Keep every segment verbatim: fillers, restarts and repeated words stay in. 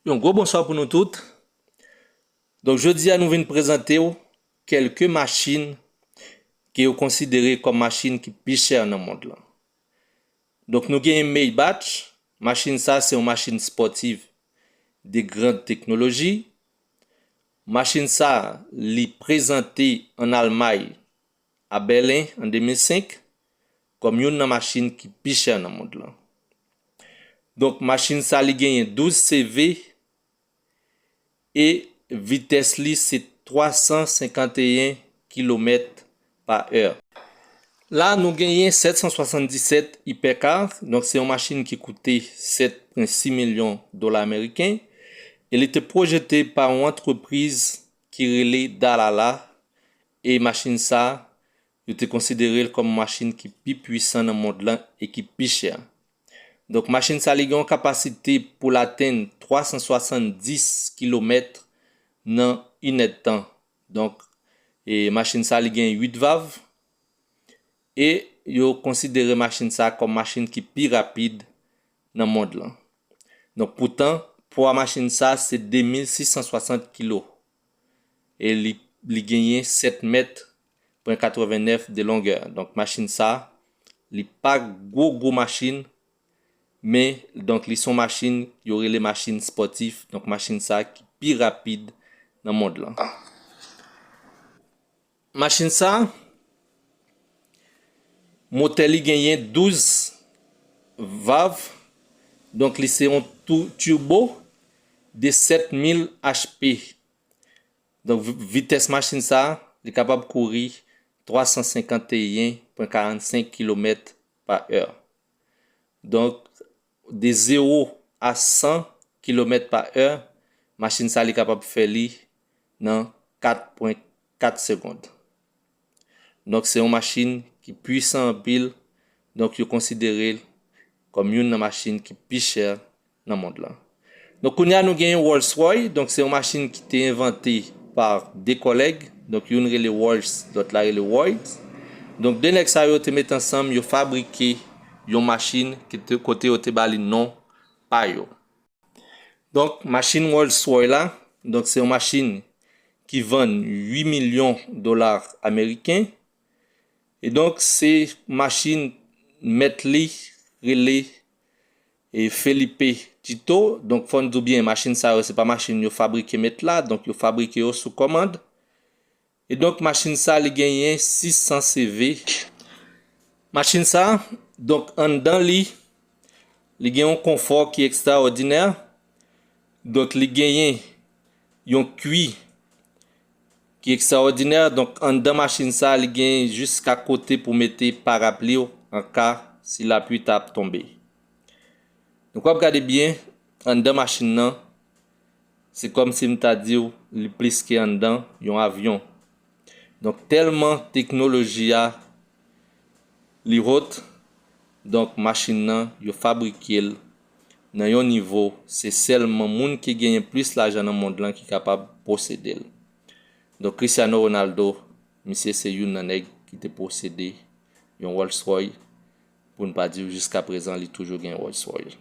Yon gwo bonswa pou nou tout. Donk, jodi a, nou vin prezante w kèlke machin ke yo konsidere kòm machin ki pi chè nan mond lan. Donk, nou genyen Maybach. Machin sa, se yon machin spòtif de grand teknoloji. Machin sa, li prezante ann Almay, a Bèlen, an de mil senk, kòm youn nan machin ki pi chè nan mond lan. Donk, machin sa, li genyen douz C V e vitès li se twa san senkanteyen kilomèt pa è. La, nou genyen sèt san swasanndisèt Hypercar, donk se yon machin ki koute sèt pwen sis milyon dola ameriken, e li te pwojete pa yon antrepriz ki rele Dalala, e machin sa, yo te konsidere l kòm machin ki pi pwisan nan mond lan e ki pi chè. Donk, machin sa, li gen yon kapasite pou l atenn twa san swasanndis kilomèt nan inèdtan. Donk, e machin sa, li gen uit vav, e yo konsidere machin sa kòm machin ki pi rapid nan mond lan. Donk, poutan, pwa machin sa, se de mil sis san swasant kilo, e li, li genyen sèt mèt pwen katrevennèf de longè. Donk, machin sa, li pa gwo, gwo machin, men, donk, li se yon machin, yo rele machin spòtif. Donk, machin sa ki pi rapid nan mond lan. Machin sa, motè li genyen douz vav, donk, li se yon tou-, turbo de sèt mil H P. Donk, vi-, vitès machin sa, li kapab kouri twa san senkanteyen pwen karannsenk kilomèt pa è. Donk, de zewo a san kilomèt pa è, machin sa, li kapab fè li nan kat pwen kat segonn. Donk, se yon machin ki pwisan anpil, donk, yo konsidere l kòm youn nan machin ki pi chè nan mond lan. Donk, kounye a, nou genyen Rolls Royce. Donk, se yon machin ki te envante pa de kòlèg. Donk, youn rele Rolls, lòt la rele Royce. Donk, de nèg sa yo te met ansanm, yo fabrike yon machin ki te, kote yo te ba li non pa yo. Donk, machin Rolls Royce la, donk, se yon machin ki vann uit milyon dola ameriken. E donk, se machin mèt li rele, e, Felipe Tito. Donk, fò n di w byen, machin sa yo, se pa machin yo fabrike mèt la. Donk, yo fabrike yo sou kòmand. E donk, machin sa, li genyen sis san C V. Machin sa, donk, anndan li, li gen yon konfò ki ekstraòdinè. Donk, li genyen yon kwi ki ekstraòdinè. Donk, anndan machin sa, li gen jiska kote pou mete parapli w an ka si lapli ta ap tonbe. Donk, w ap gade byen, anndan machin nan, se kòmsi m ta di w li plis ke anndan yon avyon. Donk, tèlman teknoloji a li wot, donk, machin nan, yo fabrike l nan yon nivo, se sèlman moun ki genyen plis lajan nan mond lan ki kapab posede l. Donk, Cristiano Ronaldo, misye se youn nan nèg ki te posede yon Rolls Royce, pou n pa di w jiska prezan, li toujou gen Rolls Royce.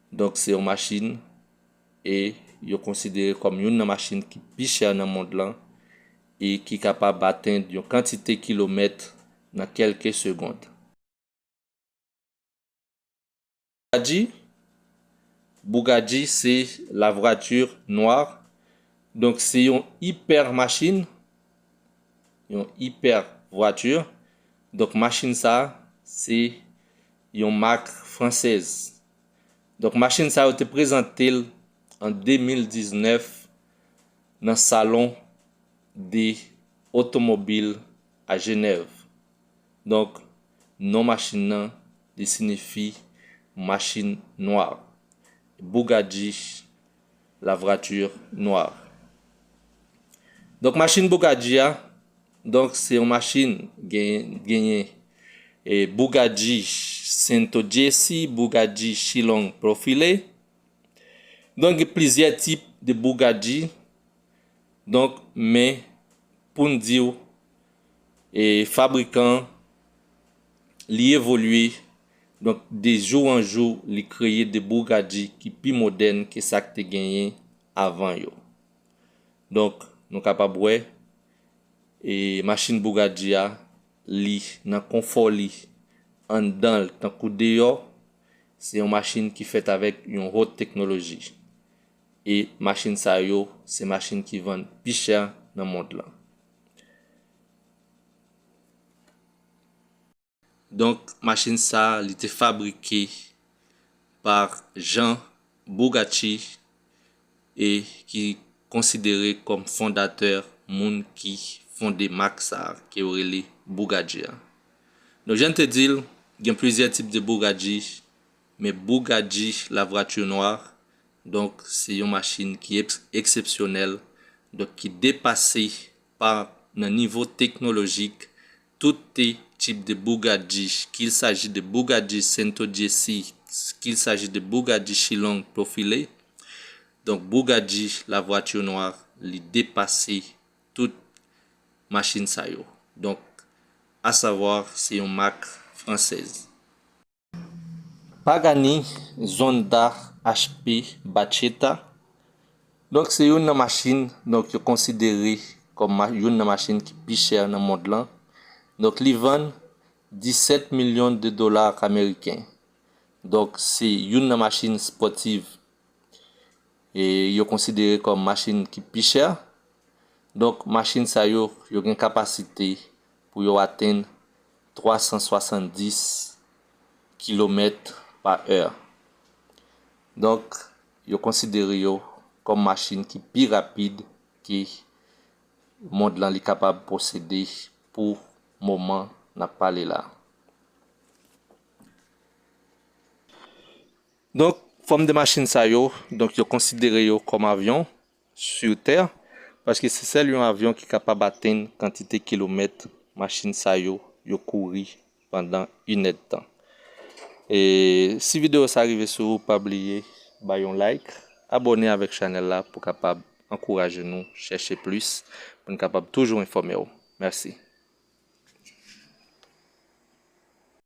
Donk, se yon machin, e yo konsidere kòm youn nan machin ki pi chè nan mond lan, e ki kapab atenn yon kantite kilomèt nan kèlke segonn. Bugatti, Bugatti, se la voiture noire. Donk, se yon ipè machin, yon ipè vwati. Donk, machin sa, se yon mak fransèz. Donk, machin sa, yo te prezante l an de mil diznèf nan Salon de Otomobil a Jenèv. Donk, non machin nan, li siyifi machin nwa. Bugatti, la voiture noire. Donk, machin Bugatti a, donk, se yon machin gen-, genyen, e, Bugatti Santoggesi, Bugatti Chilong Profile. Donk, gen plizyè tip de Bugatti. Donk, men, pou n di w, e, fabrikan, li evolye Donk, de jou an jou, li kreye de Bugatti ki pi modèn ke sa k te genyen avan yo. Donk, nou kapab wè, e machin Bugatti a, li nan konfò li anndan l tankou deyò, se yon machin ki fèt avèk yon wòt teknoloji. E machin sa yo, se machin ki vann pi chè nan mond lan. Donk, machin sa, li te fabrike pa Jean Bugatti e ki konsidere kòm fondatè moun ki fonde mak sa ke yo rele Bugatti a. Donk, jan m te di l, gen plizyè tip de Bugatti, men Bugatti la voiture noire, donk, se yon machin ki eks-, eksepsyonèl, donk, ki depase pa nan nivo teknolojik tout tip de Bugatti, qu'il s'agit de Bugatti Santoggesi, qu'il s'agit de Bugatti Chilong Profile. Donk, Bugatti la voiture noire, li depase tout machin sa yo. Donk, asavwa, se yon mak fransèz. Pagani Zonda H P Barchetta. Donk, se youn nan machin, donk, yo konsidere kòm ma-, youn nan machin ki pi chè nan mond lan. Donk, li vann disèt milyon de dola ameriken. Donk, se youn nan machin spòtiv e yo konsidere kòm machin ki pi chè. Donk, machin sa yo, yo gen kapasite pou yo atenn twa san swasanndis kilomèt pa è. Donk, yo konsidere yo kòm machin ki pi rapid ke mond lan li kapab posede pou moman n ap pale la. Donk, fòm de machin sa yo, donk, yo konsidere yo kòm avyon sur tè, paske se sèl yon avyon ki kapab atenn kantite kilomèt machin sa yo, yo kouri pandan inèdtan. E si videyo sa rive sou ou, pa bliye bay yon like, abòne avèk chanèl la pou kapab ankouraje nou chèche plis, pou n kapab toujou enfòme w. Mèsi.